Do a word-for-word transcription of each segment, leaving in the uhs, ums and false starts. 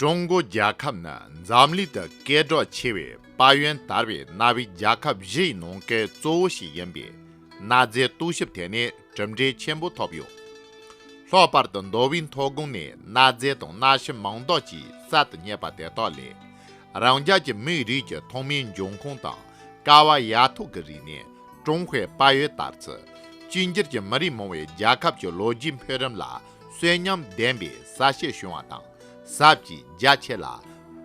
ཀྲུང་གོ་རྒྱལ་ཁབ་ནི་འཛམ་གླིང་དུ་སྐད་གྲགས་ཆེ་བའི་དཔལ་ཡོན་དར་བའི་གནའ་བོའི་རྒྱལ་ཁབ་བཞི་ཡི་ནང་གི་གཙོ་བོ་ཞིག་ཡིན་པས། གནའ་རྫས་རྟོག་ཞིབ་ཐད་ནས་གྲུབ་འབྲས་ཆེན་པོ་ཐོབ་ཡོད། ལྷག་པར་དུ་མདོ་དབུས་མཐོ་སྒང་ནས་གནའ་རྫས་དང་གནའ་ཤུལ་མང་དག་ཅིག་གསར་དུ་རྙེད་པ་དེ་དག་ལས། རང་རྒྱལ་གྱི་མིའི་རིགས་ཀྱི་ཐོག་མའི་འབྱུང་ཁུངས་དང་ཀ་བ་ཡ་ཐོག་གི་རིག་གནས། ཀྲུང་ཧྭའི་དཔལ་ཡོན་དར་ཚུལ། གཅིག་གྱུར་གྱི་མི་རིགས་མང་བའི་རྒྱལ་ཁབ་ཀྱི་ལོ་རྒྱུས་འཕེལ་རིམ་ལ་གསོན་ཉམས་ལྡན་པའི་གསལ་བཤད་བྱུང་བ་དང་། ཟབ་ཅིང་རྒྱ་ཆེ་ལ་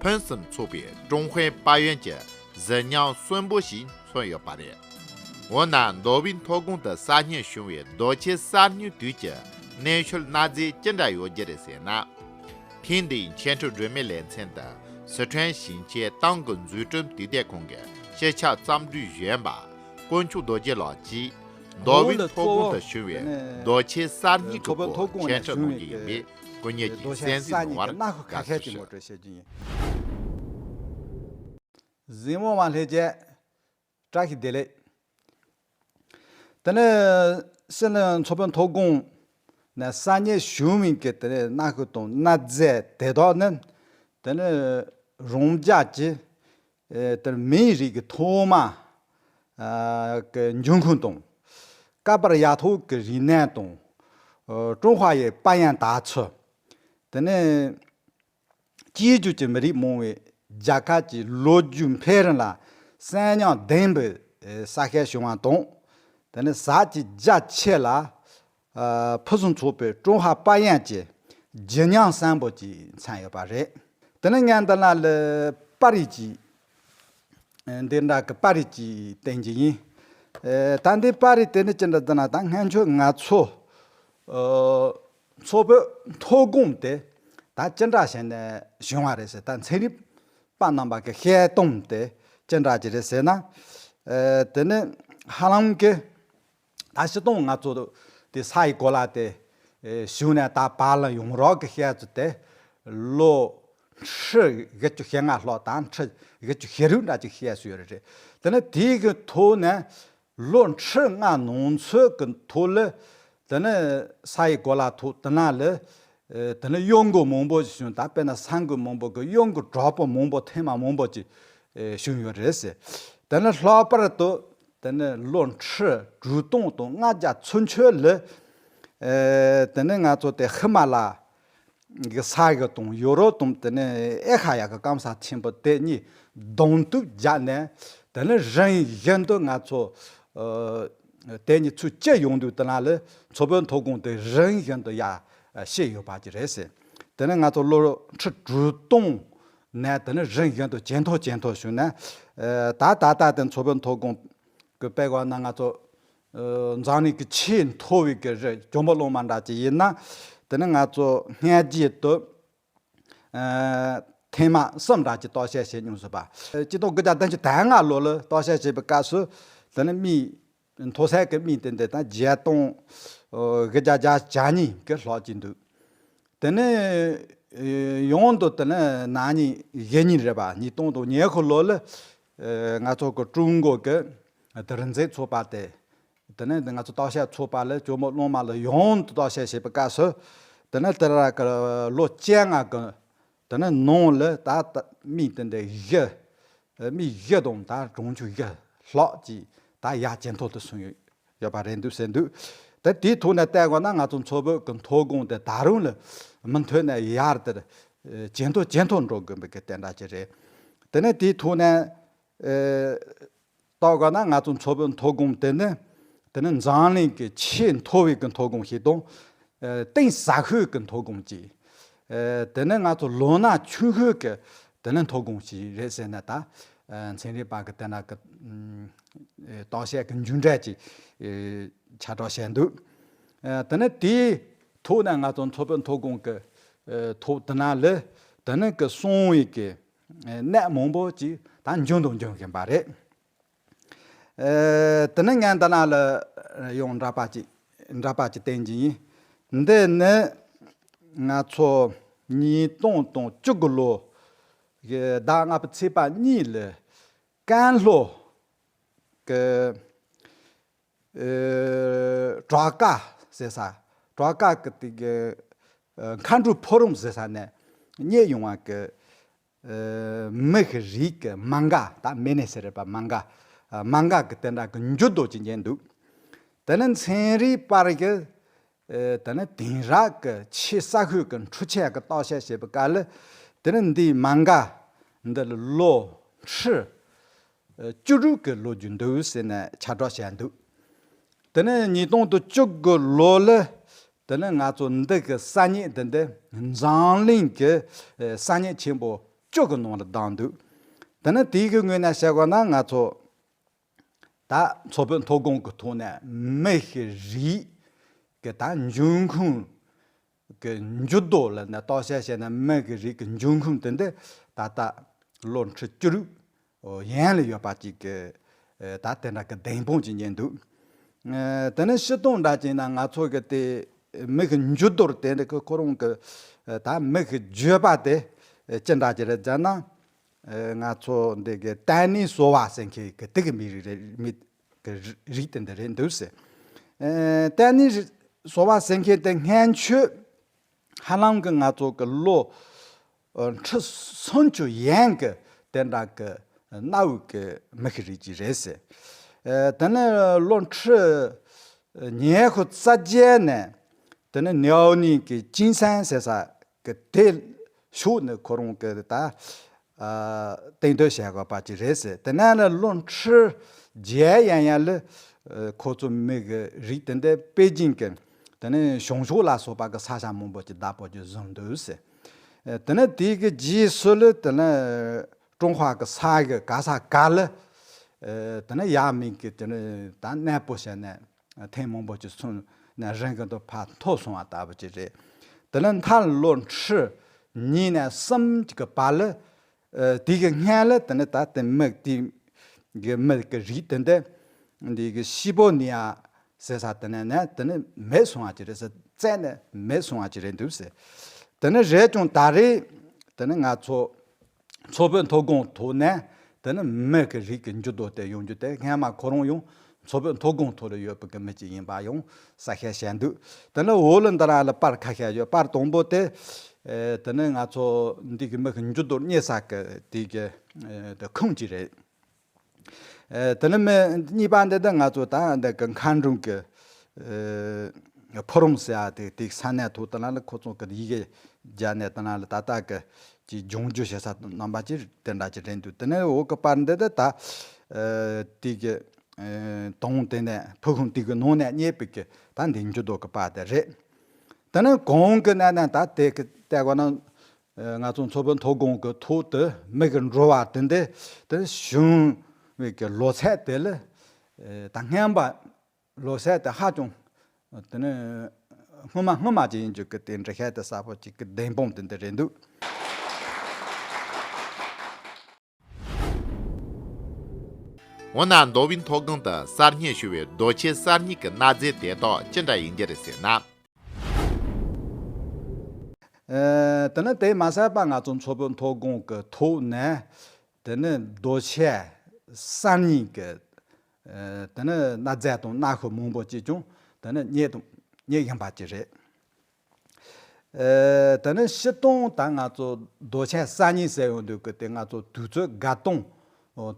ཕུན་སུམ་ཚོགས་པའི་ཀྲུང་ཧྭའི་དཔལ་ཡོན་གྱི་གཟི་ཉམས་གསོན་པོ་ཞིག་མཚོན་ཡོད་པ་རེད། འོ་ན་མདོ་དབུས་མཐོ་སྒང་དུ་གསར་རྙེད་བྱུང་བའི་རྡོ་ཆས་གསར་རྙིང་དུས་ཀྱི་གནའ་ཤུལ་གནའ་རྫས་ཅི་འདྲ་ཡོད་རྒྱུ་རེད་ཟེར་ན། ཐེངས་འདིའི་འཆད་ཁྲིད་སྒྲོན་མེ་ལེ་ཚན་དུ་སི་ཁྲོན་ཞིང་ཆེན་ཏང་གི་འཛུགས་སྐྲུན་དུས་དེབ་ཁང་གི་སྤྱི་ཁྱབ་བརྩམས་སྒྲུང་གཞོན་པ་དཀོན་མཆོག་རྡོ་རྗེ་ལགས་ཀྱིས་མདོ་དབུས་མཐོ་སྒང་དུ་བྱུང་བའི་རྡོ་ཆས་གསར་རྙིང་གི་སྐོར་འཆད་ཁྲིད་གནང་རྒྱུ་ཡིན་པས། སྐུ་ཉིད་ཀྱིས་གསན་གཟིགས་གནང་བར་དགའ་བསུ་ཞུ། གཟིགས་མོ་བ་ལྷན་རྒྱས། བཀྲ་ཤིས་བདེ་ལེགས། དེ་ནས་ཕྱི་ནས་མཚོ་བོད་མཐོ་སྒང་ནས་གསར་རྙེད་བྱུང་བའི་གི་དེ་ནས་གནའ་ཤུལ་དང་གནའ་རྫས་དེ་དག་ནི། དེ་ནས་རང་རྒྱལ་གྱི་ཨེ་དེ་མིའི་རིགས་ཀྱི་ཐོག་མ་ཨ་གི་འབྱུང་ཁུངས་དང་། ཀ་བ་ཡ་ཐོག་གི་རིག་གནས་དང་། ཨ་ཀྲུང་ཧྭ་ཡི་དཔལ་ཡོན་དར་ཚུལ། དེ་ནས་སྐྱེས་རྒྱུད་ཀྱི་མི་རིགས་མང་བའི་རྒྱལ་ཁབ་ཀྱི་ལོ་རྒྱུས་འཕེལ་རིམ་ལ་གསོན་ཉམས་ལྡན་པའི་གསལ་བཤད་བྱུང་བ་དང་། དེ་ནི་ཟབ་ཅིང་རྒྱ་ཆེ་ལ་ཕུན་སུམ་ཚོགས་པའི་ཀྲུང་ཧྭ་དཔལ་ཡོན་གྱི་བརྗིད་ཉམས་གསོན་པོ་ཅིག་མཚོན་ཡོད་པ་རེད། དེ་ནི་ངས་འདི་ན་ལ་པར་རིས་ཅིག་འདི་འདྲ་གི་པར་རིས་ཅིག་བསྟན་གྱི་ཡིན། ད་འདི་པར་རིས་དེ་ནི་ཅི་འདྲ་ཟེར་ན། ད་སྔོན་ཆད་ང་ཚོ་མཚོ་བོད་མཐོ་སྒང་དེ་ད་ཅི་འདྲ་བྱས་ནས་བྱུང་བ་རེད་ཟེར། ད་ཚན་རིག་པ་རྣམ་པ་གི་བཤད་སྟངས་དེ་ཅི་འདྲ་ཅིག་རེད་ཟེར་ན། དེ་ནི་ཧ་ལམ་གི་ད་སྤྱིར་བཏང་ང་ཚོ་དེ་ས་ཡི་གོ་ལ་དེ་བྱུང་ནས་ད་བར་ལ་ཡོང་རོགས་ཀྱི་བཤད་ཚུལ་དེ་ལོ་ཁྲི་བཞི་བཅུ་ཞེ་ལྔ་ལྷག་དང་ཁྲི་བཞི་བཅུ་ཞེ་དྲུག་འདྲ་ཅིག་བཤད་སྲོལ་ཡོད་རེད། དེ་ནི་དེའི་གི་ཐོག་ནས་ལོ་ཁྲི་ལྔ་ནང་ཚུད་ཀྱི་ཐོག་ལ་དེ་ནི་ས་ཡི་གོ་ལ་ཐོག་དེ་ན་ལ་དེ་ནི་གཡུ་འགོ་མང་པོ་ཞིག་བྱུང་། ད་དཔེར་ན་ས་འགུལ་མང་པོ་གི་གཡུ་འགོ་དྲག་པོ་མང་པོ་ཐེངས་མ་མང་པོ་ཅིག་བྱུང་ཡོད་རེད་ཟེར། དེ་ནི་ལྷག་པར་དུ་དེ་ནི་ལོ་ཁྲི་དྲུག་སྟོང་དང་ལྔ་བརྒྱ་ཚུན་ཆོད་ལ་དེ་ནི་ང་ཚོ་དེ་ཧི་མ་ལ་གི་ས་གཞི་དང་ཡོ་རོབ་དང་དེ་ནས་ཨེ་ཤ་ཡ་གི་སྐམ་ས་ཆེན་པོ་དེ་གཉིས་གདོང་གཏུག་བརྒྱབ་ནས། དེ་ནས་རིམ་བཞིན་དུ་ང་ཚོ་ཨ་དེ་གཉིས་ཚུར་སྐྱེལ་ཡོང་དུས་དེ་ན་ལ་མཚོ་བོད་མཐོ་སྒང་དེ་རིམ་བཞིན་དུ་ཡར་ཕྱིན་ཡོད་པ་ཅིག་རེད་ཟེར། དེ་ནས་ང་ཚོ་ལོ་ཁྲི་དྲུག་སྟོང་ནས་དེ་ནས་རིམ་བཞིན་དུ་ཇེ་མཐོ་ཇེ་མཐོ་བྱུང་ནས། ཨ་ད་ད་ལྟ་དེ་མཚོ་བོད་མཐོ་སྒང་གི་དཔེ་བཀོད་ན་ང་ཚོ་ཨ་འཛམ་གླིང་གི་ཆེས་མཐོ་བའི་གི་རི་ཇོ་མོ་གླང་མ་འདྲ་ཅིག་ཡིན་ན། དེ་ནི་ང་ཚོ་སྔ་རྗེས་དུ་ཨ་ཐེངས་མ་གསུམ་འདྲ་ཅིག་བརྟག་དཔྱད་བྱེད་མྱོང་ཟེར་བ། ཆིག་སྟོང་དགུ་བརྒྱ་བདུན་ཅུ་དོན་ལྔ་ལོ་ལ་བརྟག་དཔྱད་བྱེད་པའི་སྐབས་སུ་དེ་ནི་མིའི་མཐོ་ས་གི་མིའི་དེ་འདི་དང་བརྒྱད་སྟོང་དགུ་བརྒྱ་བརྒྱད་ཅུ་གྱ་གཉིས་གི་ལྷག་ཅིག་འདུག་དེ་ནས་ཡང་དུ་དེ་ནས་ན་ནིང་གཞེས་ནིང་རེད་པ། ཉིས་སྟོང་དང་ཉི་ཤུ་ལོ་ལ་ཨ་ང་ཚོ་གི་ཀྲུང་གོ་གི་དེ་རིག་རྩལ་ཚོགས་པ་དེ། དེ་ནས་ང་ཚོ་བརྟག་དཔྱད་ཚོགས་པ་ལ་ཇོ་མོ་གླང་མ་ལ་ཡང་དུ་བརྟག་དཔྱད་བྱེད་པའི་སྐབས་སུ། དེ་ནས་དེ་ར་གི་ལོ་བཅོ་ལྔ་གི་དེ་ནས་ནང་ལ་ད་ལྟ་མི་དེ་འདྲ་བཞི། མི་བཞི་དང་ད་གྲངས་ཆུང་བཞི་ལྷག་ཅིག་ད་ཡར་ཇེ་མཐོ་དུ་སོང་ཡོད་ཡོད་པ་རེད་འདུག་ཟེར་འདུག་དེ་དེའི་ཐོག་ནས་བལྟས་དགོས་ན་ང་ཚོ་མཚོ་བོད་ཀྱི་མཐོ་སྒང་དེ་ད་རུང་ལ་མུ་མཐུད་ནས་ཡར་དེར་ཇེ་མཐོ་ཇེ་མཐོ་འགྲོ་དགོས་པའི་གི་དེ་འདྲ་ཅིག་རེད། དེ་ནས་དེའི་ཐོག་ནས་ཨེ། ལྟ་དགོས་ན་ང་ཚོ་མཚོ་བོད་མཐོ་སྒང་དེ་ནི་དེ་ནི་འཛམ་གླིང་གི་ཆེས་མཐོ་བའི་གི་མཐོ་སྒང་ཞིག་དང་། ཨེ་གཏིང་ཟབ་ཤོས་ཀྱི་མཐོ་སྒང་ཅིག་ཨེ་དེ་ནི་ང་ཚོ་ལོ་ན་ཆུང་ཤོས་ཀྱི་དེ་ནི་མཐོ་སྒང་ཞིག་རེད་ཟེར་ནས་ད་ཨེ་ཚན་རིག་པ་གི་དེ་ན་གི་ཨེ་བརྟག་དཔྱད་ཀྱི་མཇུག་འབྲས་ཅིག་ཨེ་ཁྱབ་བསྒྲགས་བྱས་འདུག་ཨེ་དེ་ནི་དེའི་ཐོག་ནས་ང་ཚོ་མཚོ་བོད་མཐོ་སྒང་གི་ཨེ་ཐོག་དེ་ན་ལ་དེ་ནི་གི་སོང་བའི་གི་ཨེ་གནས་མང་པོ་ཅིག་ད་འབྱུང་དང་འབྱུང་བཞིན་པ་རེད། ཨེ་དེ་ནས་ངས་འདི་ན་ལ་ཡང་འདྲ་པ་ཅིག་འདྲ་པ་ཅིག་བསྟན་གྱི་ཡིན། འདི་ནི་ང་ཚོ་ཉིས་སྟོང་དང་བཅུ་དགུ་ལོ་གི་ཟླ་ལྔ་པའི་ཚེས་པ་གཉིས་ལ་ཀན་ལྷོ་གི་ཨེ་བྲག་དཀར་ཟེར་ས། བྲག་དཀར་གི་དེ་གི་ཨེ་མཁའ་འགྲོའི་ཕོ་རུམ་ཟེར་ས་ནས་ རྙེད་ཡོང་བ་གི་མི་གི་རིགས་ཀྱི་མ་འགའ། ད་མེ་ནེ་ཟེར་རེད་པ། མ་འགའ། མ་འགའ་གི་དེ་འདྲ་གི་འགྱུར་ལྡོག་ཅིག་རྙེད་འདུག་དེ་ནི་ཚན་རིག་པར་གྱི་དེ་ནི་དེང་རབས་ཀྱི་ཆེས་ས་ཤོས་ཀྱི་འཕྲུལ་ཆས་ཀྱི་བརྟག་དཔྱད་བྱེད་པའི་སྐབས་ལ། དེ་ནི་འདིའི་མ་འགའ་འདི་ལ་ལོ་ཁྲི་བཅུ་དྲུག་གི་ལོ་རྒྱུས་འདུག་ཟེར་ནས་ཁྱབ་བསྒྲགས་བྱས་འདུག་དེ་ནི་ཉིས་སྟོང་དང་བཅུ་དགུ་ལོ་ལ། དེ་ནི་ང་ཚོ་འདི་གི་ས་གནས་འདི་འདི་འཛམ་གླིང་གི་ས་གནས་ཆེན་པོ་བཅུ་གི་ནང་ལ་བདམས་འདུག་དེ་ནི་དེའི་གི་ངོས་ནས་བཤད་དགོས་ན། ང་ཚོ་ད་མཚོ་བོད་མཐོ་སྒང་གི་ཐོག་ནས་མི་གི་རིགས་ཀྱི་ད་འབྱུང་ཁུངས་ཀྱི་འགྱུར་ལྡོག་ལ་ནས་བརྟག་དཔྱད་བྱས་ན། མི་གི་རིགས་ཀྱི་འབྱུང་ཁུངས་དེ་འདི་ད་ལྟ་ལོ་ཁྲི་བཅུ་དྲུག་ཡན་ལ་ཡོད་པ་ཅིག་གི་ད་དེ་འདྲ་གི་བདེན་དཔང་ཅིག་རྙེད་འདུག་དེ་ནི་སྤྱིར་བཏང་འདྲ་ཅིག་ན། ང་ཚོ་གི་དེ་མི་གི་འགྱུར་ལྡོག་དེ་འདྲ་གི་ཁོ་རང་གི་ད་མི་གི་བརྗོད་པ་དེ་ཅི་འདྲ་ཅིག་རེད་ཟེར་ན། ང་ཚོ་འདི་གི་ཏན་ནི་སོ་བ་ཟེར་མཁན་གི་དེ་གི་མི་རིགས་རེད། མི་གི་རིགས་དེ་འདི་རེད་འདུག་ཟེར། ཏན་ནི་སོ་བ་ཟེར་མཁན་དེ་སྔོན་ཆད་ཧ་ལམ་གི་ང་ཚོ་གི་ལོ་ཁྲི་སུམ་ཅུ་ཡན་གི་དེ་འདྲ་གི་གནའ་བོའི་གི་མི་གི་རིགས་ཅིག་རེད་ཟེར། དེ་ནི་ལོ་ཁྲི་ཉི་ཤུ་རྩ་བརྒྱད་ནས་དེ་ནི་ནེའོ་ནི་གི་ཅིན་སན་ཟེར་ས་གི་དེ་ཕྱོགས་ནས་ཁོ་རང་གི་ད་སྟེང་དོན་བྱས་དགོས་པ་ཅིག་རེད་ཟེར། དེ་ནས་ལོ་ཁྲི་བརྒྱད་ཡན་ཡན་ལ་ཁོ་ཚོ་མི་གི་རིགས་དེ་འདི་པེ་ཅིང་གི་དེ་ནས་བྱང་ཕྱོགས་ལ་སོགས་པ་གི་ས་ཆ་མང་པོ་ཅིག་བདག་པོ་ཅིག་བཟུང་འདུག་ཟེར། དེ་ནས་དེའི་གི་རྗེས་སུ་ལ་དེ་ནས་ཀྲུང་ཧྭ་གི་ས་གི་ག་ས་ག་ལ་དེ་ནས་ཡ་མིན་གི་དེ་ནས་ད་གནས་སྤོ་བྱས་ནས་ཐེངས་མང་པོ་ཅིག་སོང་ནས་རིང་གི་འདུག་ཕར་འཐོར་སོང་བ་ལྟ་བུ་ཅིག་རེད། དེ་ནས་མཐར་ལོ་ཁྲི་གཉིས་ནས་གསུམ་གི་བར་ལ། དེ་གི་སྔོན་ལ་དེ་ནས་ད་དེ་མི་དེ་གི་མི་གི་རིགས་དེ་འདི་འདི་གི་ཤི་པོ་ནི་ཡ་ཟེར་ས་དེ་ནས་ནས་དེ་ནས་མེད་སོང་བ་ཅིག་རེད་ཟེར། རྩ་ནས་མེད་སོང་བ་ཅིག་རེད་འདུག་ཟེར། དེ་ནས་རེད་ཀྱང་ད་རེས་དེ་ནས་ང་ཚོ་མཚོ་བོད་མཐོ་སྒང་ཐོག་ནས་དེ་ནས་མི་གི་རིགས་ཀྱི་འགྱུར་ལྡོག་དེ་ཡོང་རྒྱུ་དེ། སྔན་མ་ཁོ་རང་ཡང་མཚོ་བོད་མཐོ་སྒང་ཐོག་ལ་ཡོད་པའི་གི་མི་ཅིག་ཡིན་པ་ཡང་གསལ་བཤད་བྱས་འདུག་དེ་ནས་འོག་ལ་འདི་ར་ལ་པར་ཁ་ཤས་ཡོད། པར་དང་པོ་དེ་དེ་ནས་ང་ཚོ་འདི་གི་མི་གི་འགྱུར་ལྡོག་རྙེད་ས་གི་དེ་གི་དེ་ཁུངས་ཅིག་རེད། དེ་ནས་མི་གཉིས་པ་འདི་དེ་ང་ཚོ་ད་འདི་གི་མཁའ་འགྲོ་གི་ཕུ་རུང་ཟེར་ཡ་དེ་དེ་ས་གནས་ཐོག་དེ་ན་ལ་ཁོ་ཚོ་གི་ཡི་གེ་བརྒྱབ་ནས་དེ་ན་ལ་ད་ལྟ་གི་ཅིག་ལྗོངས་རྒྱུ་བྱེད་ས་རྣམ་པ་ཅིག་དེ་འདྲ་ཅིག་རེད་འདུག་དེ་ནས་འོག་གི་པར་འདི་དེ་ད་དེ་གི་དང་དེ་ནས་ཕུ་ཁུང་དེ་གི་ནང་ནས་རྙེད་པའི་གི་ད་འདི་འགྱུར་ལྡོག་གི་པར་དེ་རེད། དེ་ནས་གོང་གི་གནས་སྟངས་ད་དེ་གི་ལྟ་དགོས་ན། ང་ཚོ་མཚོ་བོད་མཐོ་སྒང་གི་ཐོག་ཏུ་མི་གི་འགྲོ་བ་དེ་འདི་དེ་བྱུང་བའི་གི་ལོ་ཚད་དེ་ལ། ད་སྔན་པ་ལོ་ཚད་དེ་ཧ་ཅང་དེ་ནི་སྔོན་མ་སྔོན་མ་ཅིག་ཡིན་རྒྱུ་གི་དེ་འདྲ་ཤེས་དེ་གསལ་པོ་ཅིག་གི་བདེན་དཔང་དེ་འདི་རེད་འདུག་འོ་ན་མདོ་དབུས་མཐོ་སྒང་དུ་གསར་རྙེད་ཞུ་བའི་རྡོ་ཆས་གསར་རྙིང་གི་གནའ་རྫས་དེ་དག་ཅི་འདྲ་ཡིན་རྒྱུ་རེད་ཟེར་ན། ཨེ། དེ་ནི་དེ་མ་ཟད་པ་ང་ཚོ་མཚོ་བོད་མཐོ་སྒང་གི་ཐོག་ནས་དེ་ནི་རྡོ་ཆས་གསར་རྙིང་གི་ཨེ། དེ་ནི་གནའ་རྫས་དང་གནའ་ཤུལ་མང་པོ་ཅིག་ཀྱང་དེ་ནི་རྙེད་དང་རྙེད་བཞིན་པ་ཅིག་རེད། ཨེ། དེ་ནི་སྤྱིར་བཏང་ད་ང་ཚོ་རྡོ་ཆས་གསར་རྙིང་ཟེར་ཡོང་དུས་ཀྱི་དེ་ང་ཚོ་དུས་ཚོད་འགའ་སྟོང་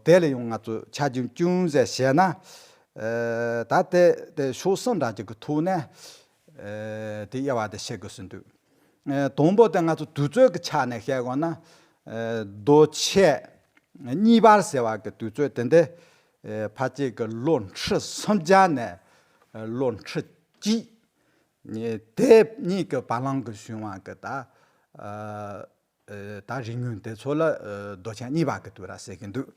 དེ་ལ་ཡང་ང་ཚོ་ཆ་རྒྱུས་ཅུང་ཟད་བྱས་ན། ཨེ། ད་དེ་དེ་ཕྱོགས་གསུམ་འདྲ་ཅིག་གི་ཐོག་ནས་ཨེ། དེ་དབྱེ་བ་དེ་ཕྱེ་དགོས་སུ་འདུག་ཨེ། དང་པོ་དེ་ང་ཚོ་དུས་ཚོད་ཀྱི་ཆ་ནས་བཤད་དགོས་ན། ཨེ། རྡོ་ཆས་གཉིས་པར་ཟེར་བ་གི་དུས་ཚོད་དེ་འདི་ཨེ། ཕལ་ཆེར་གི་ལོ་ཁྲི་སུམ་བརྒྱ་ནས་ཨེ། ལོ་ཁྲི་གཅིག་དེ་གཉིས་ཀྱི་བར་ལམ་གྱི་བྱུང་བ་གི་ད་ཨ་ཨ་ད་རིག་དངོས་དེ་ཚོ་ལ་ཨ་རྡོ་ཆས་གཉིས་པ་གི་དུས་རབས་ཟེར་གྱི་འདུག་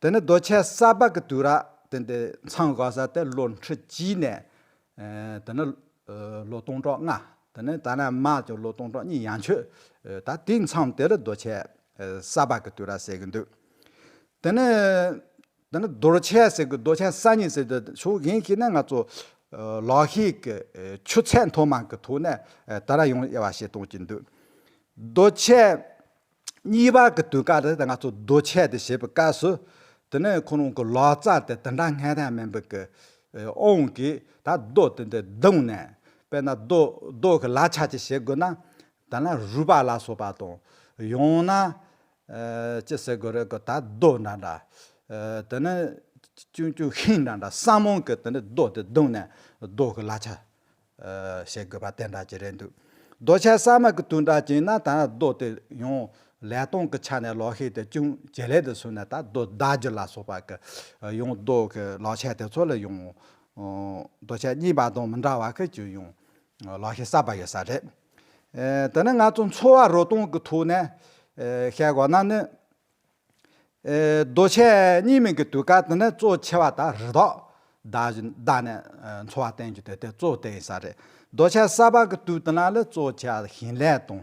དེ་ནི་རྡོ་ཆས་གསར་པ་གི་དུས་རབས་དེ་འདི་མཚམས་བཞག་ས་དེ་ལོ་ཁྲི་གཅིག་ནས་ཨ་དེ་ནི་ཨ་ལོ་སྟོང་ཕྲག་ལྔ། དེ་ནི་ད་ནས་མར་ཀྱང་ལོ་སྟོང་ཕྲག་གཉིས་ཡན་ཆོད་ཨ་ད་དེའི་མཚམས་དེ་ལ་རྡོ་ཆས་ཨ་གསར་པ་གི་དུས་རབས་ཟེར་གྱི་འདུག་དེ་ནི། དེ་ནི་རྡོ་ཆས་ཟེར་གི་རྡོ་ཆས་གསར་རྙིང་ཟེར་དུས་ཕྱོགས་གཞན་ཞིག་ནས་ང་ཚོ་ཨ་ལག་ཤེས་ཀྱི་ཨ་ཆུ་ཚད་མཐོ་དམན་གྱི་ཐོག་ནས་ཨ་ད་ར་ཡང་དབྱེ་བ་ཕྱེ་གཏོང་གི་འདུག་རྡོ་ཆས་གཉིས་པ་གི་དུས་སྐབས་དེ་ང་ཚོ་རྡོ་ཆས་དེ་བྱེད་པའི་སྐབས་སུ་དེ་ནས་ཁོ་རང་གི་ལག་རྩལ་དེ་དེ་འདྲ་སྔར་དང་མིན་པའི་གི་ཨ་དབང་གིས་ད་རྡོ་དེ་འདི་བརྡུངས་ནས། དཔེར་ན་རྡོ་རྡོ་གི་ལག་ཆ་ཅིག་བྱེད་དགོས་ན། དེ་ན་རུས་པ་ལ་སོགས་པ་དང་། ཡང་ན་ཨ་ཅི་ཟེར་དགོས་རེད་གི། ད་རྡོ་འདྲ་འདྲ། ཨ་དེ་ནི་ཅུང་ཅུང་ཤིང་འདྲ་འདྲ་སྲ་མོ་གི་དེ་ནི་རྡོ་དེ་བརྡུངས་ནས་རྡོ་གི་ལག་ཆ་ཨ་བྱེད་དགོས་པ་དེ་འདྲ་ཅིག་རེད་འདུག་རྡོ་ཆས་གསར་མ་གི་དུས་འདྲ་ཅིག་ན་ད་རྡོ་དེ་ཡང་ལས་སྟངས་ཀྱི་ཆ་ནས་ལག་ཤེས་དེ་ཅུང་ཇེ་ལེགས་དུ་སོང་ནས། ད་རྡོ་བརྡར་རྒྱུ་ལ་སོགས་པ་གི་ཡང་རྡོ་གི་ལག་ཆས་དེ་ཚོ་ལ་ཡང་རྡོ་ཆས་རྙིང་པ་དང་མི་འདྲ་བ་གི་ཅིག་ཡང་ལག་ཤེས་གསར་པ་ཡོད་ས་རེད། ཨེ་དེ་ནི་ང་ཚོ་འཚོ་བ་རོལ་སྟངས་ཀྱི་ཐོག་ནས་ཨེ་བཤད་དགོས་ན་ནི། ཨེ་རྡོ་ཆས་རྙིང་མའི་གི་དུས་སྐབས་དེ་ནི་གཙོ་ཆེ་བ་ད་རི་དྭགས་བདའ་བདའ་ནས་ཨེ་འཚོ་བ་བསྟེན་རྒྱུ་དེ་དེ་གཙོ་དེ་ཡིན་ས་རེད། རྡོ་ཆས་གསར་པ་གི་དུས་དེ་ན་ལ་གཙོ་ཆེ་བ་ཞིང་ལས་དང་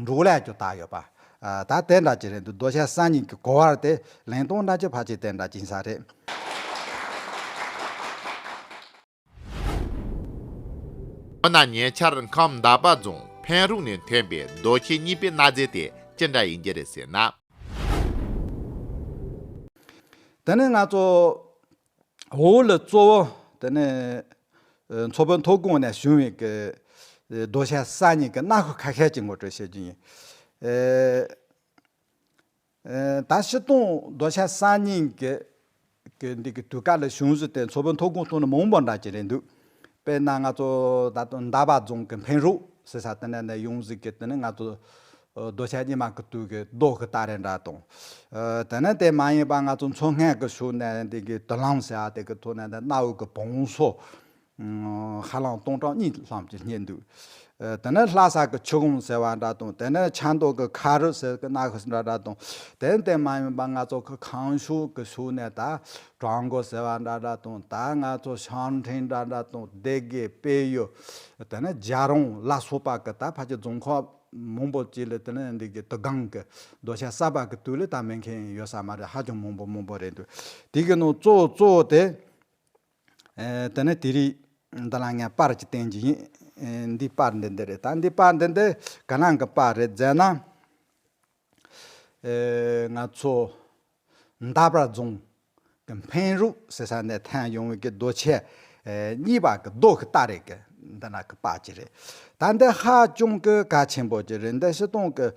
འབྲོག་ལས་ཀྱི་ད་ཡོད་པ། ཨ་ད་དེ་འདྲ་ཅིག་རེད་འདུག་རྡོ་ཆས་གསར་རྙིང་གི་གོ་བ་དེ་ལེན་སྟངས་འདྲ་ཅིག་ཕལ་ཆེར་དེ་འདྲ་ཅིག་ཡིན་ས་རེད། ཨོ་ན་ཉེ་ཆར་ཁམས་འདབ་པ་རྫོང་འཕན་རུག་ནས་ཐོན་པའི་རྡོ་ཆས་རྙིང་པའི་གནའ་རྫས་དེ་ཅི་འདྲ་ཡིན་གྱི་རེད་ཟེར་ན། དེ་ནས་ང་ཚོ་འོག་ལ་གཙོ་བོ་དེ་ནས་ཨ་མཚོ་བོད་མཐོ་སྒང་ནས་བྱུང་བའི་གི་རྡོ་ཆས་གསར་རྙིང་གི་གནའ་ཤུལ་ཁ་ཤས་ཅིག་ངོ་སྤྲོད་བྱེད་རྒྱུ་ཡིན། ཨེ་ཨེ་ད་སྤྱིར་བཏང་རྡོ་ཆས་གསར་རྙིང་གི་གི་འདི་གི་དུས་སྐབས་ལ་བྱུང་ས་དེ་མཚོ་བོད་མཐོ་སྒང་ཐོག་ནས་མང་པོ་འདྲ་ཅིག་རེད་འདུག་དཔེར་ན་ང་ཚོ་ད་དུང་འདབ་པ་རྫོང་གི་འཕན་རུག་ཟེར་ས་དེ་ནས་ནས་ཡོང་ཟིག་གི་དེ་ནི་ང་ཚོ་རྡོ་ཆས་རྙིང་མ་གི་དུས་ཀྱི་རྡོ་གི་སྟ་རེ་འདྲ་དང་། ཨ་དེ་ནས་དེ་མ་ཡིན་པ་ང་ཚོ་མཚོ་སྔོན་གི་ཕྱོགས་ནས་འདི་གི་དུ་ལང་ཟེར་བ་དེ་གི་ཐོག་ནས་ནས་གནའ་བོའི་གི་བང་སོ་ཧ་ལམ་སྟོང་ཕྲག་གཉིས་ལྷག་ཅིག་རྙེད་འདུག་ཨ་དེ་ནས་ལྷ་ས་གི་ཆུ་བོང་ཟེར་བ་འདྲ་དང་། དེ་ནས་ཆབ་མདོ་གི་ཁ་རུ་ཟེར་གི་གནའ་ཤུལ་འདྲ་འདྲ་དང་། དེ་དེ་མ་ཡིན་པ་ང་ཚོ་གི་ཁམས་ཕྱོགས་གི་ཕྱོགས་ནས་ད་བྲག་འགོ་ཟེར་བ་འདྲ་འདྲ་དང་། ད་ང་ཚོ་ཤང་ཁྲེང་འདྲ་འདྲ་དང་། སྡེ་དགེ་དཔལ་ཡུལ། དེ་ནས་རྒྱལ་རོང་ལ་སོགས་པ་གི་ད་ཕལ་ཆེར་རྫོང་ཁག་མང་པོ་ཅིག་ལ་དེ་ནས་འདི་གི་དུ་སྒང་གི་རྡོ་ཆས་གསར་པ་གི་དུས་ལ་ད་མེད་མཁན་ཡོད་ས་མ་རེད། ཧ་ཅང་མང་པོ་མང་པོ་རེད་འདུག་དེ་གི་ནང་གཙོ་བོ་གཙོ་བོ་དེ་ཨེ་དེ་ནས་དེ་རིང་འདི་ལ་ངས་པར་ཅིག་བསྟན་གྱི་ཡིན། ཨེ་འདི་པར་འདི་འདི་རེད། ད་འདི་པར་འདི་འདི་ག་ནང་གི་པར་རེད་ཟེར་ན། ཨེ་ང་ཚོ་འདབ་པ་རྫོང་གི་འཕན་རུག་ཟེར་ས་ནས་ཐོན་ཡོང་བའི་གི་རྡོ་ཆས་ཨེ་རྙིང་པ་གི་རྡོ་གི་སྟ་རེ་གི་འདི་ན་གི་པར་ཅིག་རེད། ད་འདི་ཧ་ཅང་གི་གལ་ཆེན་པོ་ཅིག་རེད། འདི་སྤྱིར་བཏང་གི་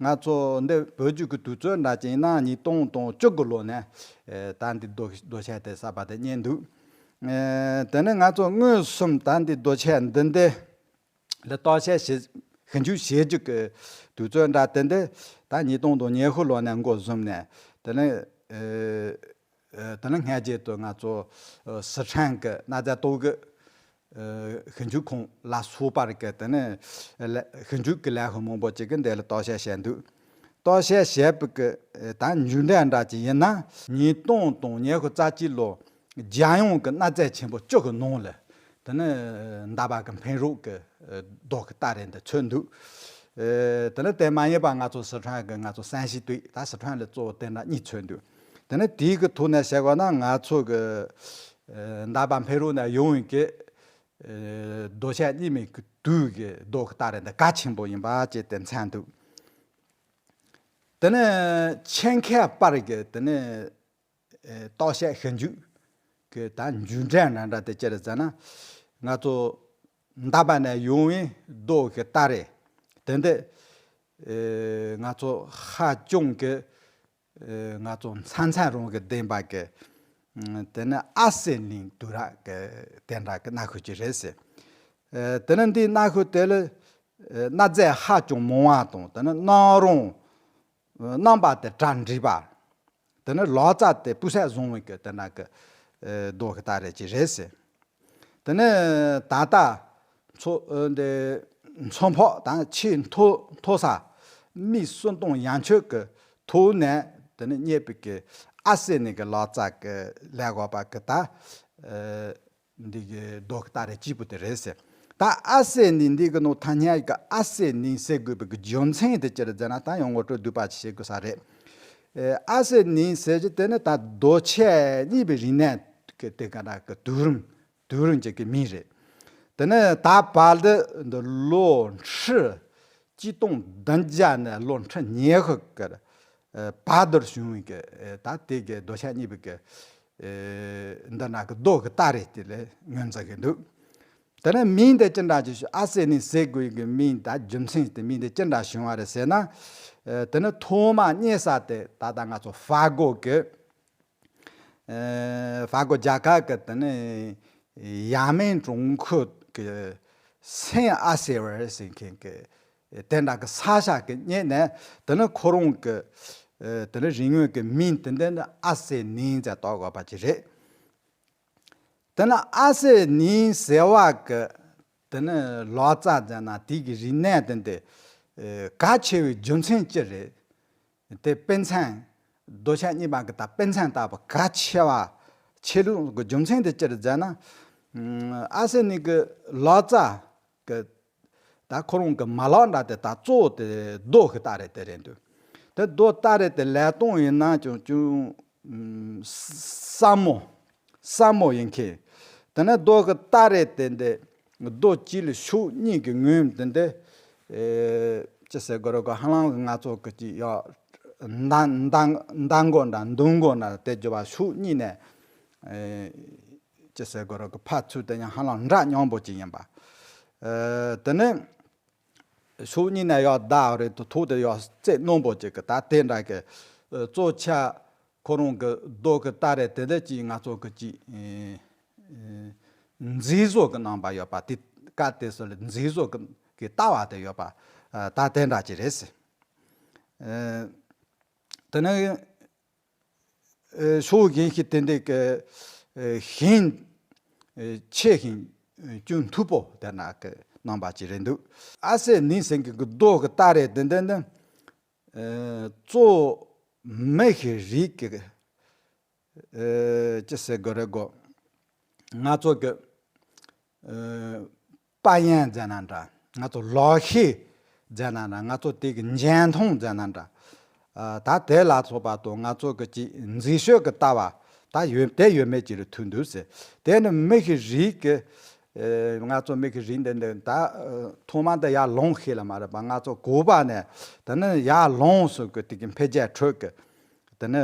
ང་ཚོ་འདི་བོད་བརྒྱུད་ཀྱི་དུས་ཚོད་འདྲ་ཅིག་ཡིན་ན་ཉིས་སྟོང་དང་བཅུ་དགུ་ལོ་ནས་ཨེ་ད་འདི་རྡོ་རྡོ་ཆས་དེ་གསར་པ་དེ་རྙེད་འདུག་ཨེ་དེ་ནས་ང་ཚོ་མངོན་སུམ་ད་འདི་རྡོ་ཆས་འདི་འདི་ལ་བརྟག་དཔྱད་བྱེད་ཞིབ་འཇུག་བྱེད་རྒྱུ་གི་དུས་ཚོད་འདྲ་དེ་འདི་ད་ཉིས་སྟོང་དང་ཉི་ཤུ་ལོ་ནས་འགོ་བཟུང་ནས། དེ་ནས་ཨེ་ཨེ་དེ་ནས་སྔ་རྗེས་དུ་ང་ཚོ་ཨེ་སི་ཁྲོན་གི་གནའ་རྫས་ལྟ་གི་ཨེ་ཞིབ་འཇུག་ཁང་ལ་སོགས་པར་གི་དེ་ནས་ལས་ཞིབ་འཇུག་གི་ལས་ཁུངས་མང་པོ་ཅིག་གིས་འདི་ལ་བརྟག་དཔྱད་བྱས་འདུག་བརྟག་དཔྱད་བྱས་པའི་གི་ཨེ་ད་མཇུག་འབྲས་འདྲ་ཅིག་ཡིན་ན། ཉིས་སྟོང་དང་ཉི་ཤུ་རྩ་གཅིག་ལོ་རྒྱལ་ཡོངས་ཀྱི་གནའ་རྫས་ཆེན་པོ་བཅུ་གི་ནང་ལ་དེ་ནི་འདབ་པ་གི་འཕན་རུག་གི་རྡོ་གི་སྟ་རེ་འདི་ཚུད་འདུག་ཨེ་དེ་ནི་དེ་མ་ཡིན་པ་ང་ཚོ་སི་ཁྲོན་གི་ང་ཚོ་སན་ཤི་ཏུའི་ད་སི་ཁྲོན་ལ་གཙོ་བོ་དེ་འདྲ་གཉིས་ཚུད་འདུག་དེ་ནི་དེའི་གི་ཐོག་ནས་བཤད་དགོས་ན། ང་ཚོ་གི་ཨེ་འདབ་པ་འཕན་རུག་ནས་ཡོང་བའི་གི་ཨེ་རྡོ་ཆས་རྙིང་མའི་གི་དུས་གི་རྡོ་གི་སྟ་རེ་འདི་གལ་ཆེན་པོ་ཡིན་པ་ཅིག་དེ་མཚོན་འདུག་དེ་ནི་ཆེད་མཁས་པར་གི་དེ་ནི་ཨེ་བརྟག་དཔྱད་ཞིབ་འཇུག་གི་ད་མཇུག་འབྲས་འདྲ་འདྲ་དེ་ཅི་རེད་ཟེར་ན། ང་ཚོ་འདབ་པ་ནས་ཡོང་བའི་རྡོ་གི་སྟ་རེ་དེ་འདི་ཨེ་ང་ཚོ་ཧ་ཅང་གི་ཨེ་ང་ཚོ་མཚན་མཚན་རང་གི་ལྡན་པ་གི་ཨ་དེ་ནི་ཨ་སེ་ནིང་དུ་ར་གི་དེ་འདྲ་གི་གནའ་ཤུལ་ཅིག་རེད་ཟེར། ཨེ་དེ་ནི་འདི་གནའ་ཤུལ་དེ་ལ་ཨེ་གནའ་རྫས་ཧ་ཅང་མང་བ་དང་། དེ་ནི་གནམ་རོང་རྣམ་པ་དེ་གྲ་འགྲིག་པ། དེ་ནི་ལག་རྩལ་དེ་སྤུས་ཚད་བཟང་བའི་གི་དེ་འདྲ་གི་ཨེ་རྡོ་གི་སྟ་རེ་ཅིག་རེད་ཟེར། དེ་ནས་ད་ལྟ་མཚོ་ཨ་འདི་མཚོ་འཕགས་དང་ཆེས་མཐོ་མཐོ་ས་སྨི་སུམ་སྟོང་ཡན་ཆོད་ཀྱི་ཐོག་ནས་དེ་ནས་རྙེད་པའི་གི་ཨ་སེ་ནིང་གི་ལག་རྩལ་གྱི་ལས་འགུལ་བ་གི་ད་ཨ་འདི་གི་རྡོ་གི་སྟ་རེ་གཅིག་པུ་དེ་རེད་ཟེར། ད་ཨ་སེ་ནིང་འདི་གི་ནང་ཐ་སྙད་ཀྱི་ཨ་སེ་ནིང་ཟེར་དགོས་པའི་གི་རྒྱུ་མཚན་དེ་ཅི་རེད་ཟེར་ན། ད་ཡང་ངོ་སྤྲོད་བསྡུས་པ་ཅིག་བྱེད་དགོས་ས་རེད། ཨེ་ཨ་སེ་ནིང་ཟེར་གྱི་དེ་ནི་ད་རྡོ་ཆས་རྙིང་པའི་རིག་གནས་ཀྱི་དེ་ག་འདྲ་གི་དུས་རིམ། དུས་རིམ་ཅིག་གི་མིང་རེད། དེ་ནས་ད་བར་དུ་འདི་ལོ་ཁྲི་གཅིག་སྟོང་བདུན་བརྒྱ་ནས་ལོ་ཁྲི་ཉི་ཤུ་གི་ཨེ་བར་དུ་བྱུང་བའི་གི་ཨེ་ད་དེ་གི་རྡོ་ཆས་རྙིང་པའི་གི་ཨེ་འདི་ན་གི་རྡོ་གི་སྟ་རེ་དེ་ལ་ངོས་འཛིན་གི་འདུག་དེ་ནས་མིང་དེ་ཅི་འདྲ་ཅིག་ཞུ། ཨ་སེ་ནི་ཟེར་དགོས་ཀྱི་མིང་དང་རྒྱུ་མཚན་དེ། མིང་དེ་ཅི་འདྲ་བྱུང་བ་རེད་ཟེར་ན། ཨ། དེ་ནི་ཐོག་མ་རྙེད་ས་དེ་ད་ལྟ་ང་ཚོ་ཧྥ་གོ་གི་ཨ། ཧྥ་གོ་རྒྱལ་ཁབ་ཀྱི་དེ་ནི་ཡ་མེན་གྲོང་ཁྱེར་གྱི་སན་ཨ་སེ་ཝར་ཟེར་མཁན་གྱི་དེ་འདྲ་གི་ས་ཆ་གི་རྙེད་ནས། དེ་ནི་ཁོ་རང་གི་ཨ། དེ་ནི་རིག་དངོས་ཀྱི་མིང་དེ་འདི་ནི་ཨ་སེ་ནི་ཟེར་བཏགས་དགོས་པ་ཅིག་རེད། དེ་ནི་ཨ་སེ་ནི་ཟེར་བ་གི་དེ་ནི་ལོ་ཙཱ་ཟེར་ན་དེ་གི་རིག་གནས་དེ་འདི་ཨ། གལ་ཆེ་བའི་རྒྱུ་མཚན་ཅི་རེད། དེ་དཔེ་མཚོན། རྡོ་ཆས་གཉིས་པ་གི་ད་དཔེ་མཚོན་ལྟ་བུ་གལ་ཆེ་བ་ཆེ་ལུགས་ཀྱི་རྒྱུ་མཚན་དེ་ཅི་རེད་ཟེར་ན། ཨ་སེ་ནི་གི་ལོ་ཙཱ་གི་ད་ཁོ་རང་གི་མ་ལག་འདྲ་དེ་ད་གཙོ་བོ་དེ་རྡོ་གི་སྟ་རེ་དེ་རེད་འདུག་དེ་རྡོ་སྟ་རེ་དེ་ལས་སྟངས་ཡིན་ན་ཅུང་ཅུང་སྲབ་མོ། སྲབ་མོ་ཡིན་མཁན། དེ་ནས་རྡོ་གི་སྟ་རེ་དེ་འདི་རྡོ་གཅིག་ལ་ཕྱོགས་གཉིས་ཀྱི་ངོས་དེ་འདི་ཨེ། ཅི་ཟེར་དགོས་རེད་གོ། ཧ་ལམ་ང་ཚོ་གི་ཅིག་ཡ་མདའ་མདའ་མདའ་མགོ་འདྲ་མདུང་མགོ་འདྲ་དེ་འགྱུར་བ་ཕྱོགས་གཉིས་ནས་ཨེ། ཅི་ཟེར་དགོས་རེད་གོ། ཕར་ཚུར་དེ་ཡང་ཧ་ལམ་འདྲ་མཉམ་པོ་ཅིག་ཡིན་པ། ཨེ། དེ་ནས་ཕྱོགས་གཉིས་ནས་ཡར་བརྡབས་རེད་དོ། ཐོག་དེ་ཡར་རྩེ་རྣོན་པོ་ཅིག་གི་ད་དེ་འདྲ་གི་ཨེ། གཙོ་ཆེ་ཁོ་རང་གི་རྡོ་གི་སྟ་རེ་དེ་འདི་ཅིག་ང་ཚོ་གི་ཅིག་ཨེ། ཨེ། མཛེས་བཟོ་གི་རྣམ་པ་ཡོད་པ། དེ་སྐབས་དེ་སུ་ལ་མཛེས་བཟོ་གི་གི་ལྟ་བ་དེ་ཡོད་པ། ཨ། ད་དེ་འདྲ་ཅིག་རེད་ཟེར། ཨེ། དེ་ནས་ཨེ། ཕྱོགས་གཞན་ཞིག་དེ་འདི་གི་ཨེ། ཞེང་ཨེ། ཆེ་ཞིང་ཨེ། ཅུང་མཐུག་པོ་དེ་འདྲ་གི་རྣམ་པ་ཅིག་རེད་འདུག་ཨ་སེ་ནི་ཟེར་མཁན་གི་རྡོ་གི་སྟ་རེ་དེ་འདི་ནི་ཨེ། གཙོ་བོ་མི་ཞིག་རིགས་ཀྱི་ཨེ། ཅི་ཟེར་དགོས་རེད་གོ། ང་ཚོ་གི་ཨེ། པ་ཡན་ཟེར་ན་འདྲ། ང་ཚོ་ལག་ཤེས་ཟེར་ན་འདྲ། ང་ཚོ་དེ་གི་འཇོན་ཐང་ཟེར་ན་འདྲ། ཨ། ད་དེ་ལ་སོགས་པ་དང་ང་ཚོ་གི་ཅིག་མཛེས་དཔྱོད་ཀྱི་ལྟ་བ་ད་ཡོད། དེ་ཡོད་མེད་ཅིག་ལ་ཐུག་འདུག་ཟེར། དེ་ནི་མི་ཞིག་རིགས་ཀྱི་ཨེ། ང་ཚོ་མི་ཞིག་རིགས་འདི་འདི་ད་ཨེ། ཐོག་མ་འདི་ཡར་ལངས་ཤེས་ལ་མ་རེད་པ། ང་ཚོ་གོ་བ་ནས་དེ་ནི་ཡར་ལངས་སོང་གི་དེ་གི་འཕེལ་རྒྱས་ཁྲོད་ཀྱི་དེ་ནི་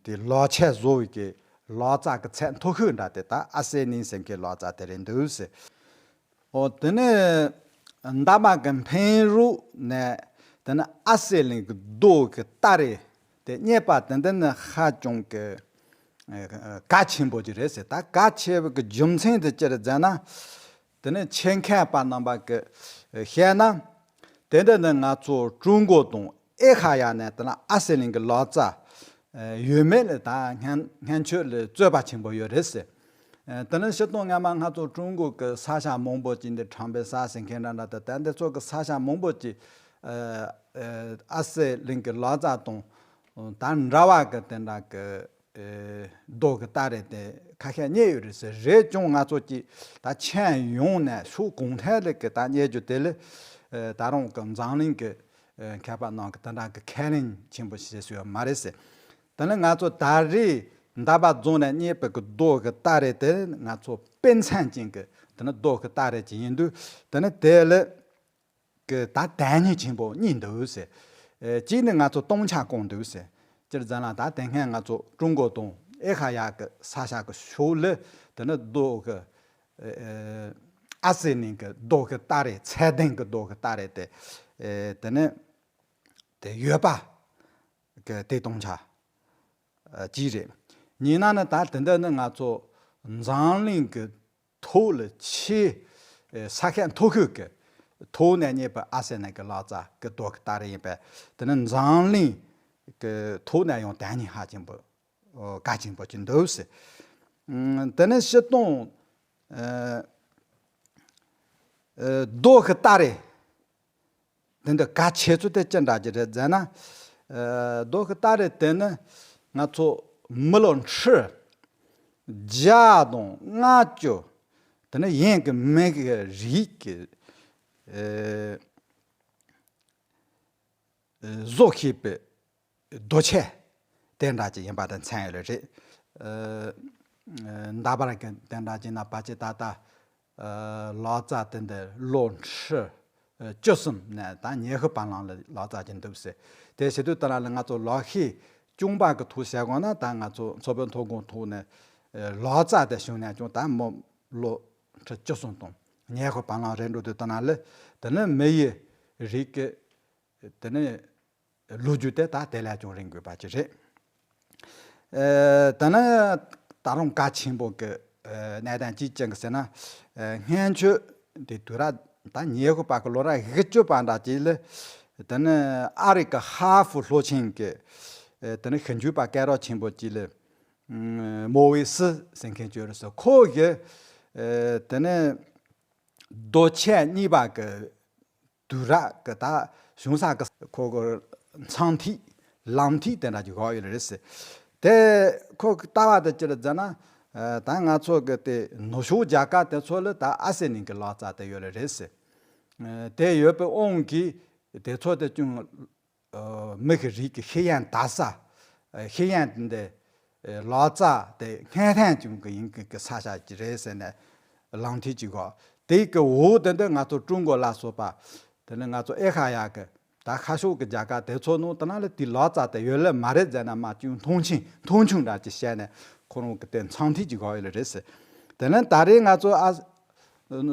དེ་ལག་ཆས་བཟོ་བའི་གི་ལག་རྩལ་གྱི་ཚད་མཐོ་ཤོས་འདྲ་དེ་ད་ཨ་སེ་ནི་ཟེར་མཁན་ལག་རྩལ་དེ་རེད་འདུག་ཟེར། འོ། དེ་ནས་འདབ་མ་གི་འཕེན་རུ་ནས་དེ་ནི་ཨ་སེ་གླིང་གི་རྡོ་གི་སྟ་རེ་དེ་རྙེད་པ་དེ་འདི་ནི་ཧ་ཅང་གི་གལ་ཆེན་པོ་ཅིག་རེད་ཟེར། ད་གལ་ཆེ་བའི་གི་རྒྱུ་མཚན་དེ་ཅི་རེད་ཟེར་ན། དེ་ནས་ཆེད་མཁས་པ་རྣམ་པ་གི་བཤད་ན། དེ་འདི་ནི་ང་ཚོ་ཀྲུང་གོ་དང་ཨེ་ཤ་ཡ་ནས་དེ་ན་ཨ་སེ་གླིང་གི་ལག་རྩལ་ཡོད་མེད་ལ་ད་སྔོན་སྔོན་ཆད་ལ་རྩོད་པ་ཆེན་པོ་ཡོད་རེད་ཟེར། དེ་ནི་སྤྱིར་བཏང་སྔ་མ་ང་ཚོ་ཀྲུང་གོ་གི་ས་ཆ་མང་པོ་ཅིག་འདི་ཁྲང་པའི་ས་ཟེར་མཁན་འདྲ་འདྲ་དེ་ད་འདི་ཚོ་གི་ས་ཆ་མང་པོ་ཅིག་ཨ་སེ་གླིང་གི་ལག་རྩལ་དང་ད་འདྲ་བ་གི་དེ་འདྲ་གི་ཨེ། རྡོ་གི་སྟ་རེ་དེ་ཁ་ཤས་རྙེད་ཡོད་རེད་ཟེར། རེད་ཀྱང་ང་ཚོ་ཀྱིས་ད་ཁྱོན་ཡོངས་ནས་ཕྱོགས་གང་ཐད་ལ་གི་ད་རྙེད་རྒྱུ་དེ་ལ་ཨེ། ད་རུང་གི་འཛམ་གླིང་གི་ཨེ། མཁས་པ་རྣམས་ཀྱིས་དེ་འདྲ་གི་ཁས་ལེན་ཆེན་པོ་བྱེད་སྲོལ་ཡོད་མ་རེད་ཟེར། དེ་ནི་ང་ཚོ་ད་རེས་འདབ་པ་རྫོང་ནས་རྙེད་པའི་གི་རྡོ་གི་སྟ་རེ་དེ་ང་ཚོ་དཔེ་མཚོན་ཅན་གྱི་དེ་ནི་རྡོ་གི་སྟ་རེ་ཅིག་ཡིན་དུས། དེ་ནི་དེ་ལ་གི་ད་དོན་སྙིང་ཆེན་པོ་གཉིས་འདུག་ཟེར། ཨེ། གཅིག་ནི་ང་ཚོ་སྟོང་ཆ་བསྐོང་འདུག་ཟེར། སྤྱིར་བཏང་ལ་ད་དེ་སྔ་ང་ཚོ་ཀྲུང་གོ་དང་ཨེ་ཤ་ཡ་གི་ས་ཆ་གི་ཕྱོགས་ལ་དེ་ནི་རྡོ་གི་ཨེ། ཨ་སེ་གླིང་གི་རྡོ་གི་སྟ་རེ། ཚད་ལྡན་གི་རྡོ་གི་སྟ་རེ་དེ་ཨེ། དེ་ནི་དེ་ཡོད་པ་གི་དེ་སྟོང་ཆ་ཨ། གཅིག་རེད། གཉིས་ན་ནི་ད་དེ་འདི་ནི་ང་ཚོ་འཛམ་གླིང་གི་ཐོག་ལ་ཆེས་ཨེ། ས་ཁྱད་མཐོ་ཤོས་ཀྱི་ཐོག་ནས་རྙེད་པའི་ཨ་སེ་གླིང་གི་ལག་རྩལ་གྱི་རྡོ་གི་སྟ་རེ་ཡིན་པས། དེ་ནི་འཛམ་གླིང་གི་ཐོག་ནས་ཡང་དོན་སྙིང་ཧ་ཅང་པོ་ཨོ། གལ་ཆེན་པོ་ཅིག་འདུག་ཟེར། ཨུམ། དེ་ནི་སྤྱིར་བཏང་ཨེ། ཨེ། རྡོ་གི་སྟ་རེ་དེ་འདི་གལ་ཆེ་ཚུལ་དེ་ཅི་འདྲ་ཅིག་རེད་ཟེར་ན། ཨ། རྡོ་གི་སྟ་རེ་དེ་ནི་ང་ཚོ་མི་ལོ་ཁྲི་བརྒྱ་དང་ལྔ་བཅུ་དེ་ནི་ཡན་གྱི་མི་གི་རིགས་ཀྱི་ཨེ། ཨེ། བཟོ་ཤེས་པའི་རྡོ་ཆས་དེ་འདྲ་ཅིག་ཡིན་པ་དེ་མཚོན་ཡོད་ལེ་རེད། ཨ། ཨ། འདབ་པ་གི་དེ་འདྲ་ཅིག་ན་ཕལ་ཆེར་ད་ལྟ་ཨ། ལག་རྩལ་དེ་འདི་ལོ་ཁྲི་ཨ། བཅུ་གསུམ་ནས་ད་ཉི་ཤུ་བར་ལམ་ལ་ལག་རྩལ་ཅིག་འདུག་ཟེར། དེ་བྱེད་དུས་ད་ལ་ལ་ང་ཚོ་ལག་ཤེས་སྐྱོང་པ་གི་ཐོག་བཤད་དགོས་ན། ད་ང་ཚོ་མཚོ་བོད་མཐོ་སྒང་ཐོག་ནས་ཨ། ལག་རྩལ་དེ་བྱུང་ནས་ཀྱང་ད་མི་ལོ་ ཁྲི་བཅུ་གསུམ་དང་ཉི་ཤུ་བར་ལ་རེད་འགྲོ་དུས། ད་ན་ལེ་དེ་ནི་མི་ཡི་རིགས་ཀྱི་དེ་ནི་ལོ་རྒྱུས་དེ་ད་དེ་ལས་ཀྱང་རིང་དགོས་པ་ཅིག་རེད། ཨེ། ད་ནི་ད་རུང་གལ་ཆེན་པོ་གི་ཨེ་གནད་དོན་ཅིག་ཅང་གི་ཟེར་ན། ཨེ། སྔོན་ཆད་དེ་དུས་རབས་ད་ཉི་ཤུ་པ་གི་ལོ་རབས་བཞི་བཅུ་པ་འདྲ་ཅིག་ལ། དེ་ནི་ཨ་རི་གི་ཧར་ཧྥུ་ལྷོ་ཆེན་གི་ཨེ་དེ་ནི་ཞིབ་འཇུག་པ་སྐད་གྲགས་ཆེན་པོ་ཅིག་ལ། ཨམ། མོ་ཝེ་སི་ཟེར་མཁན་ཅིག་ཡོད་རེད་ཟེར། ཁོ་གི་ཨེ་དེ་ནི་རྡོ་ཆས་རྙིང་པ་གི་དུས་རབས་ཀྱི་ད་བྱུང་ས་གི་ཁོ་གི་མཚང་ཐིག་ལམ་ཐིག་དེ་འདྲ་ཅིག་བཞག་ཡོད་རེད་ཟེར། དེ་ཁོ་གི་ལྟ་བ་དེ་ཅི་རེད་ཟེར་ན། ཨ། ད་ང་ཚོ་གི་དེ་ནུབ་ཕྱོགས་རྒྱལ་ཁབ་དེ་ཚོ་ལ་ད་ཨ་སེ་ནི་གི་ལག་རྩལ་དེ་ཡོད་རེད་ཟེར། ཨ། དེ་ཡོད་པའི་དབང་གིས་དེ་ཚོ་དེ་ཅུང་ཨ། མི་གི་རིགས་ཀྱི་ཤེས་ཡོན་དར་ས། ཨ། ཤེས་ཡོན་དེ་འདྲའི་ལག་རྩལ་དེ་སྔོན་ཐོན་ཅན་གྱི་ཡིན་གྱི་གི་ས་ཆ་ཅིག་རེད་ཟེར་ནས་ལམ་ཐིག་ཅིག་བཞག་དེ་གི་འོག་དེ་འདྲ་ང་ཚོ་ཀྲུང་གོ་ལ་སོགས་པ། དེ་ནི་ང་ཚོ་ཨེ་ཤ་ཡ་གི་ད་ཤར་ཕྱོགས་ཀྱི་རྒྱལ་ཁབ་དེ་ཚོ་ནང་དེ་ན་ལ་དེའི་ལག་རྩལ་དེ་ཡོད་ལེ་མ་རེད་ཟེར་ན་མ་ཅུང་མཐོང་ཆེན་མཐོང་ཆུང་འདྲ་ཅིག་བྱས་ནས་ཁོ་རང་གི་དེ་མཚང་ཐིག་ཅིག་བཞག་ཡོད་ལེ་རེད་ཟེར། དེ་ནི་ད་རེས་ང་ཚོ་ཨ།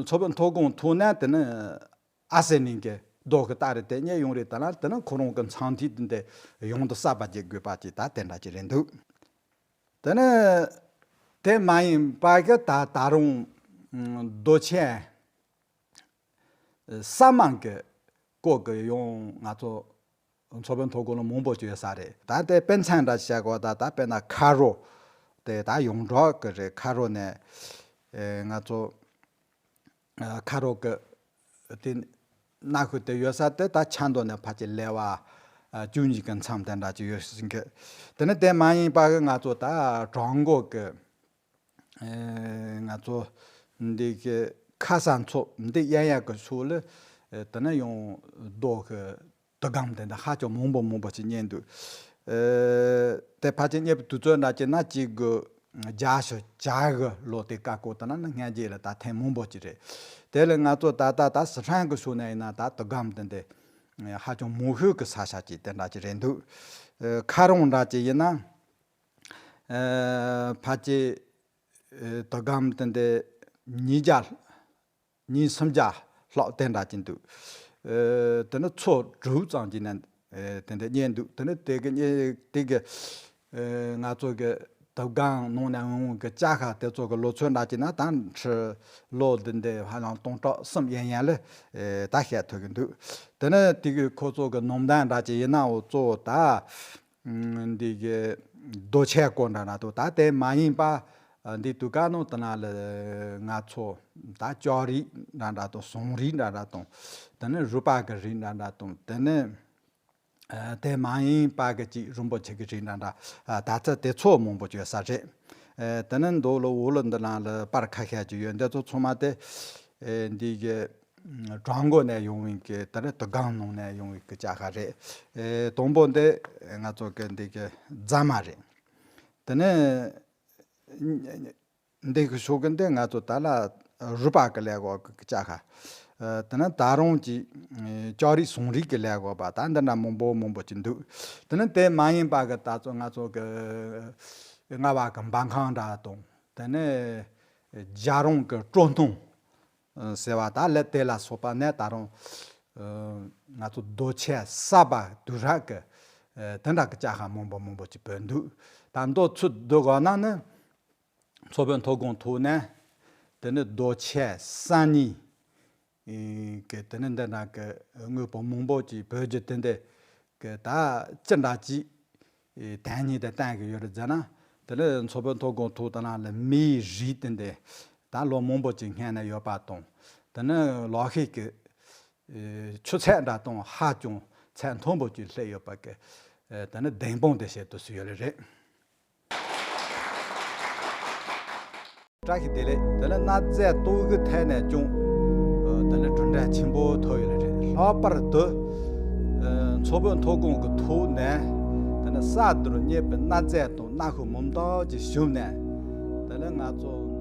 མཚོ་བོད་མཐོ་སྒང་ཐོག་ནས་དེ་ནི། ཨ་སེ་ནི་གི་རྡོ་གི་སྟ་རེ་དེ་རྙེད་ཡོང་རེད། ད་ན་དེ་ནི་ཁོ་རང་གི་མཚང་ཐིག་དེ་འདྲ་ཡོངས་སུ་གསལ་བ་བྱེད་དགོས་པ་ཅིག་ད་དེ་འདྲ་ཅིག་རེད་འདུག་དེ་ནི་དེ་མ་ཡིན་པ་གི་ད་ད་རུང་རྡོ་ཆས་གསར་མ་གི་སྐོར་གི་ཡང་ང་ཚོ་མཚོ་བོད་མཐོ་སྒང་ལ་མང་པོ་ཅིག་ཡོད་ས་རེད། ད་དེ་དཔེ་མཚོན་འདྲ་བཤད་དགོས། ད་ད་དཔེར་ན་ཁ་རོ་དེ་ད་ཡོངས་གྲགས་གི་རེད། ཁ་རོ་ནས་ཨེ་ང་ཚོ་ཨ། ཁ་རོ་གི་དེ་ནང་ཁུལ་དེ་ཡོད་ས་དེ་ད་ཆ་མདོ་ནས་ཕལ་ཆེར་ལེ་བ་ཨ་བཅུ་གཉིས་ཀྱི་མཚམས་དེ་འདྲ་ཅིག་ཡོད་ཟིན་གི། དེ་ནི་དེ་མ་ཡིན་པ་གི་ང་ཚོ་ད་བྲག་འགོ་གི་ཨེ་ང་ཚོ་འདི་གི་ཁ་ས་མཚོ་འདི་གཡས་གཡོན་གི་ཕྱོགས་ལ་ཨེ་དེ་ནི་ཡང་རྡོ་གི་དུར་སྒམ་དེ་འདྲ་ཧ་ཅང་མང་པོ་མང་པོ་ཅིག་རྙེད་འདུག་ཨེ་དེ་ཕལ་ཆེར་རྙེད་པའི་དུས་ཚོད་འདྲ་ཅིག་ན་གཅིག་དགུ་བརྒྱད་ཅུ་གྱ་དགུ་ལོ་དེ་ཀ་ཀོ་དེ་ན་ནི་སྔ་རྗེས་ལ་ད་ཐེངས་མང་པོ་ཅིག་རེད། དེ་ལ་ང་ཚོ་ད་ལྟ་ད་སི་ཁྲོན་གི་ཕྱོགས་ནས་ཡིན་ན་ད་དུར་སྒམ་དེ་འདྲ་ཧ་ཅང་མང་ཤོས་ཀྱི་ས་ཆ་ཅིག་དེ་འདྲ་ཅིག་རེད་འདུག་ཨེ་ཁ་རོང་འདྲ་ཅིག་ཡིན་ན་ཨེ་ཕལ་ཆེར་ཨེ་དུར་སྒམ་དེ་འདྲ་ཉིས་བརྒྱ་ཉིས་སུམ་བརྒྱ་ལྷག་དེ་འདྲ་ཅིག་འདུག་ཨེ་དེ་ནི་མཚོ་དྲུག་ཙམ་ཅིག་ནས་ཨེ་དེ་འདྲ་རྙེད་འདུག་དེ་ནི་དེ་གི་རྙེད་དེ་གི་ཨེ་ང་ཚོ་གི་དུར་སྒམ་ནང་ནས་འོང་གི་ལྕགས་ཤ་དེ་ཚོ་གི་ལོ་ཚོད་འདྲ་ཅིག་ན་ད་ཕྱི་ལོ་འདི་འདྲ་ཧ་ལམ་སྟོང་ཕྲག་གསུམ་ཡན་ཡན་ལ་ཨེ་ད་བཤད་ཐུབ་ཀྱི་འདུག་དེ་ནི་དེ་གི་ཁོ་ཚོ་གི་ནང་དོན་འདྲ་ཅིག་ཡིན་ནའང་གཙོ་བོ་ད། འདི་གི་རྡོ་ཆས་སྐོར་འདྲ་འདྲ་དང་། ད་དེ་མ་ཡིན་པ་འདི་དུས་སྐབས་ནང་དེ་ན་ལ་ང་ཚོ་ད་ལྕགས་རིགས་འདྲ་འདྲ་དང་། ཟངས་རིགས་འདྲ་འདྲ་དང་། དེ་ནས་རུས་པ་གི་རིགས་འདྲ་འདྲ་དང་། དེ་ནས་ཨ་དེ་མ་ཡིན་པ་གི་ཅིག་རིན་པོ་ཆེ་གི་རིགས་འདྲ་འདྲ་ཨ་ད་ཚོ་དེ་ཚོ་མང་པོ་ཅིག་ཡོད་ས་རེད། ཨ་དེ་ནས་མདོ་ལ་འོག་ལ་འདི་ན་ལ་པར་ཁ་ཤས་ཅིག་ཡོད། འདི་ཚོ་ཚང་མ་དེ་ཨ་འདི་གི་བྲག་འགོ་ནས་ཡོང་བའི་གི་དེ་ནས་དུར་སྒང་ནང་ནས་ཡོང་བའི་གི་ལྕགས་ཤ་རེད། ཨེ་དང་པོ་འདི་ང་ཚོ་གི་འདི་གི་རྫ་མ་རེད། དེ་ནས་འདི་གི་ཕྱོགས་གི་འདི་ང་ཚོ་ད་ལ་རུས་པ་གི་ལས་འགོ་གི་ལྕགས་ཤ། ཨེ་དེ་ནས་ད་རུང་གི་ཨེ་ལྕགས་རིགས་ཟངས་རིགས་གི་ལས་འགོ་པ་ད་འདི་འདྲ་མང་པོ་མང་པོ་ཅིག་འདུག་དེ་ནས་དེ་མ་ཡིན་པ་གི་ད་ཚོ་ང་ཚོ་གི་རྔ་བ་གི་འབའ་ཁང་འདྲ་དང་། དེ་ནས་རྒྱལ་རོང་གི་སྤྲོ་སྣང་ཟེར་བ་ད་ལ་དེ་ལ་སོགས་པ་ནས་ད་རུང་ཨ་ང་ཚོ་རྡོ་ཆས་གསར་པ་དུས་རབས་ཀྱི་ཨ་དེ་འདྲ་གི་ལྕགས་ཤ་མང་པོ་མང་པོ་ཅིག་བོད་འདུག་ད་མདོ་ཚུར་བསྡུ་དགོས་ན་ནི་མཚོ་བོད་མཐོ་སྒང་ཐོག་ནས་དེ་ནི་རྡོ་ཆས་གསར་རྙིང་གི་དེ་ནི་འདི་འདྲ་གི་དངོས་པོ་མང་པོ་ཅིག་བོད་ཀྱི་དེ་འདྲ་གི་ད་ཅི་འདྲ་ཅིག་ཨེ་དོན་སྙིང་དེ་བསྟན་གི་ཡོད་རེད་ཟེར་ན། དེ་ནི་མཚོ་བོད་མཐོ་སྒང་ཐོག་དེ་ན་ལ་མིའི་རིགས་དེ་འདྲ་ད་ལོ་མང་པོ་ཅིག་སྔོན་ནས་ཡོད་པ་དང་། དེ་ནི་ལག་ཤེས་ཀྱི་ཨེ་ཆུ་ཚད་འདྲ་དང་ཧ་ཅང་ཚད་མཐོན་པོ་ཅིག་སླེབས་ཡོད་པ་གི་ཨེ་དེ་ནི་བདེན་དཔང་དེ་བྱེད་དུ་སུ་ཡོད་ལེ་རེད། བཀྲ་ཤིས་བདེ་ལེགས། དེ་ལ་གནའ་རྫས་རྟོག་གེའི་ཐད་ནས་ཀྱང་ཨ་དེ་ལ་གྲུབ་འབྲས་ཆེན་པོ་ཐོབ་ཡོད་ལེ་རེད། ལྷག་པར་དུ་ཨ་མཚོ་བོད་མཐོ་སྒང་གི་ཐོག་ནས་དེ་ལ་གསར་དུ་རྙེད་པའི་གནའ་རྫས་དང་གནའ་ཤུལ་མུ་མཐུད་ཅིག་ཞིབ་ནས། དེ་ལ་ང་ཚོ་